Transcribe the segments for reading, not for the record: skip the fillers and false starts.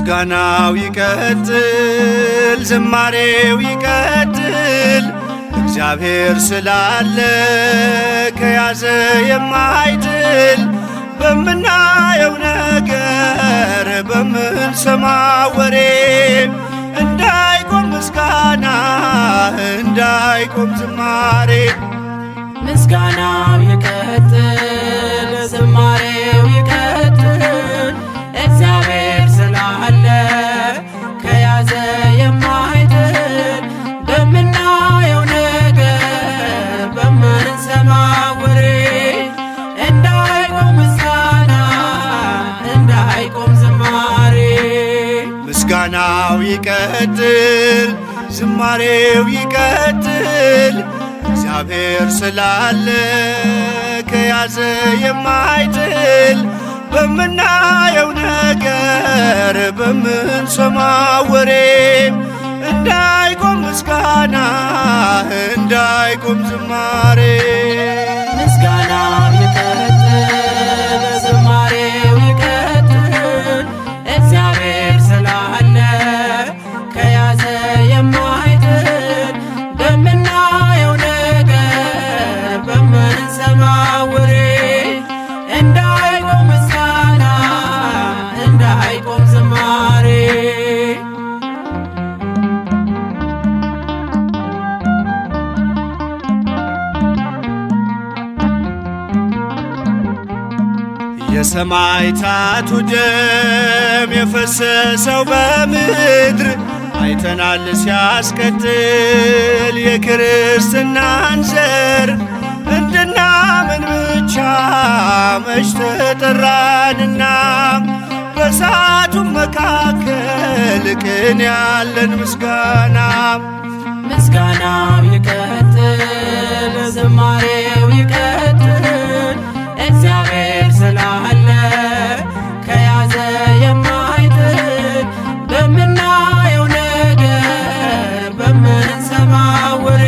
ምስጋናው ይቀጥል፣ ዝማሬው ይቀጥል፣ እግዚአብሔር ስላለ ከያዘ የማይጥል። በምናየው ነገር በምንሰማው ወሬ እንዳይቆም ምስጋና፣ እንዳይቆም ዝማሬ። ምስጋናው ይቀጥል፣ ዝማሬው ይቀጥል፣ እግዚአብሔር ስላለ ከያዘ የማይጥል። በምናየው ነገር በምንሰማው ወሬ እንዳይቆም ምስጋና፣ እንዳይቆም ዝማሬ። ምስጋናው ይቀጥል፣ ዝማሬው ይቀጥል፣ እግዚአብሔር ስላለ ከያዘ የማይጥል። በምናየው ነገር በምንሰማው ወሬ እንዳይቆም ምስጋና፣ እንዳይቆም ዝማሬ። ምስጋናው ይቀጥል፣ ዝማሬው ይቀጥል፣ እግዚአብሔር ስላለ ከያዘ የማይጥል። በምናየው ነገር በምንሰማው ወሬ እንዳይቆም ምስጋና፣ እንዳይቆም ዝማሬ። የሰማዕታቱ ደም የፈሰሰው በምድር አይተናል ሲያስቀጥል የክርስትናን ዘር። እንድናምን ብቻ መች ተጠራንና በእሳቱም መካከል ቅን ያለን ምስጋና። ምስጋናው ይቀጥል፣ ዝማሬው ይቀጥል፣ እግዚአብሔር ስላለ ከያዘ የማይጥል። በምናየው ነገር በምንሰማው ወሬ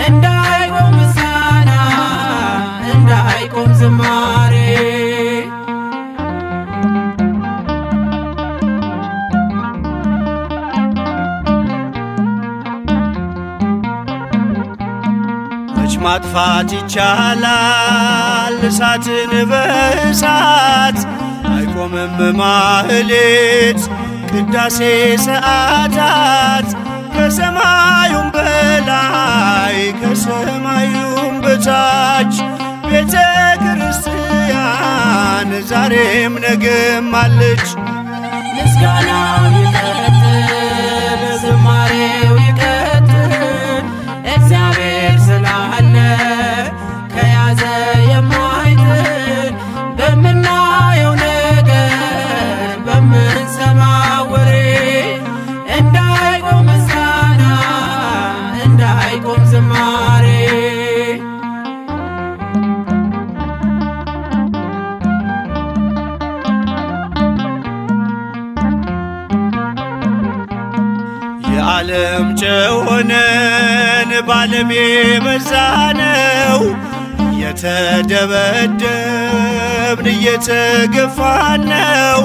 እንዳይቆም ምስጋና፣ እንዳይቆም ዝማሬ። መች ማጥፋት ይቻላል እሳትን በእሳት? አይቆምም ማህሌት፣ ቅዳሴ፣ ሰዓታት። ከሰማዩም በላይ ከሰማዩም በታች ቤተ ክርስቲያን ዛሬም ነገም አለች። ምስጋናው ይቀጥል፣ ዝማሬው ይቀጥል፣ እግዚአብሔር ስላለ ከያዘ የማይጥል። በምናየው ነገር በምንሰማው ወሬ እንዳይቆም ምስጋና፣ እንዳይቆም ዝማሬ። የዓለም ጨው ሆነን ባለም የበዛነው፣ እየተደበደብን እየተገፋን ነው።